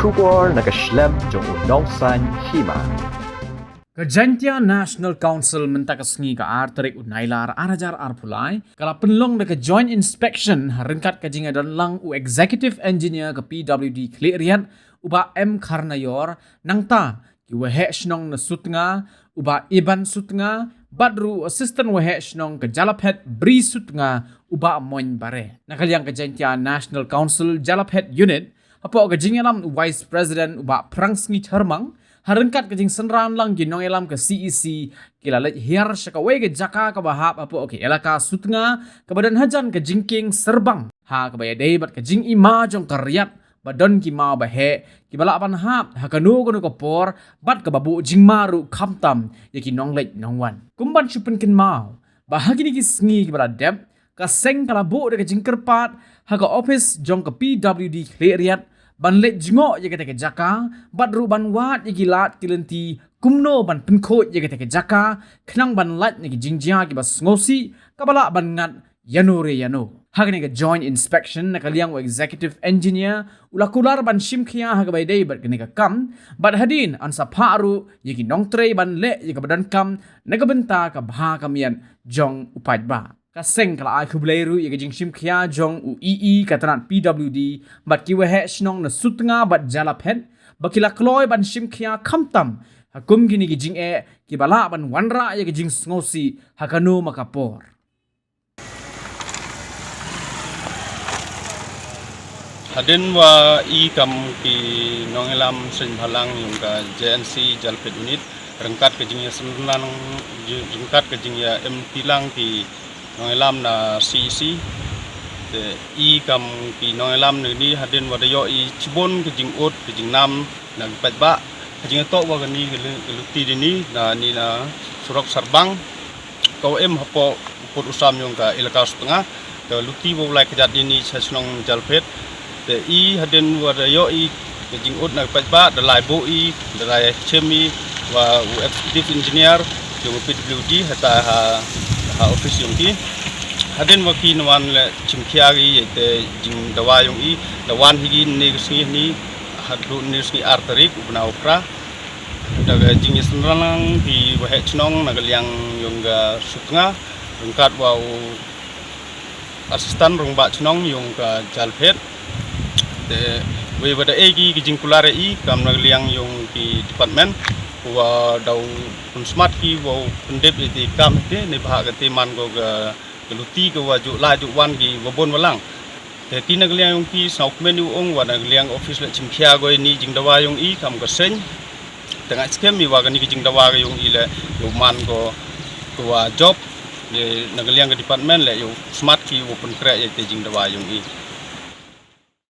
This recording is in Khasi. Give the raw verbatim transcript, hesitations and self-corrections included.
Khubor na ka shlem jong u Nongsaiñ Hima. Ka Jaintia National Council mynta ka sngi ka ar tarik u Nailar ar hajar arphew lai ka la pynlong da ka joint inspection ha ryngkat ka jingïadon lang u executive engineer ka P W D Khliehriat u Bah M Kharnaior, nangta ki waheh shnong na Sutnga u Bah Iban Sutnga bad ruh assistant waheh shnong ka Jalaphet Bri Sutnga u Bah Moin Bare. Na ka liang ka Jaintia National Council Jalaphet Unit, hapoh ka jingïalam u Vice President u Bah Phrangsngi Tharmang, ha ryngkat ka jingsynran lang ki nongïalam ka C E C, ki la leit hiar sha kawei ka jaka kaba hap hapoh ka elaka Sutnga kaba don hajan ka jingkieng Serbang, ha kaba ïadei bad ka jingima jong ka riat ba don ki maw ba heh kiba lah ban hap ha kano kano ka por bad kaba buh jingma ruh khamtam ïa ki nongleit nongwan. Kum ban shu pynkynmaw ba ha kine ki sngi kiba la dep, ka seng ka la buh da ka jingkyrpad ha ka ophis jong ka P W D Khliehriat ban leit jngoh ïa kata ka jaka bad ruh ban wad ïa ki lad ki lynti kumno ban pynkhuid ïa kata ka jaka khnang ban lait na ki jingjia kiba sngewsih kaba lah ban ngat ïano re ïano. Ha kane ka joint inspection na ka liang u executive engineer u la kular ban shim khia ha kaba ïadei bad kane ka kam bad hadien yn sa phah ruh ïa ki nongtrei ban leh ïa kaba donkam na ka bynta ka bha ka miat jong u paidbah. Ka seng ka la ai khublei ruh ïa ka jingshim khia jong u E E ka tnat P W D bad ki waheh shnong na Sutnga bad Jalaphet ba ki la kloi ban shim khia khamtam ha kum kine ki jingeh kiba lah ban wanrah ïa ka jingsngewsih ha kano ma ka por. Hadien wa i kam ki nongïalam seng bhalang jong ka J N C Jalaphet Unit ryngkat ka jingïasynran, ryngkat ka jingïa-M T lang ki nongïalam na C E C. Te i kam ki nongïalam ne ni hadien wa da ïoh i chibun ka jingud ka jingnam na ki paidbah ka jingïatoh wa ka ni ka lu-, ka luti de ni na ni na surok Serbang. Ka wa em hapoh u pud u sam jong ka elaka Sutnga. Ka luti wa u lai kjat de ni sha shnong Jalaphet. Te i hadien wa da ïoh i ka jingud na ka paidbah da lai buh i da lai chem i wa u executive engineer jong u P W D hata ha, ha office jong ki. Hadien wa ki na wan leh chim khia ki ïa te jingdawa jong i da wan hi ki ne ka sngi ni haduh ne ka sngi ar tarik u bnai u Phra. Da ka jingïasynran lang ki waheh shnong na ka liang jong ka Sutnga ryngkat wa u assistant rangbah shnong jong ka Jalaphet. Te wei wa da e ki ki jingkular i kam na ka liang jong ki department wa da u pynsmat ki wa u pyndep i te kam te ne bha ka te man ko ka, ka luti ka wa ju la ju wan ki wa bun wa lang. Te ti na ka liang jong ki sngewkmen u ong wa na ka liang office la chim khia ko ni jingdawa jong i kam ka seng. Te nga skhem i wa ka ni ka jingdawa ka jong i le u man ko, ko wa job. Te na ka liang ka department le u smat ki u pynkhreh ïa te jingdawa jong i.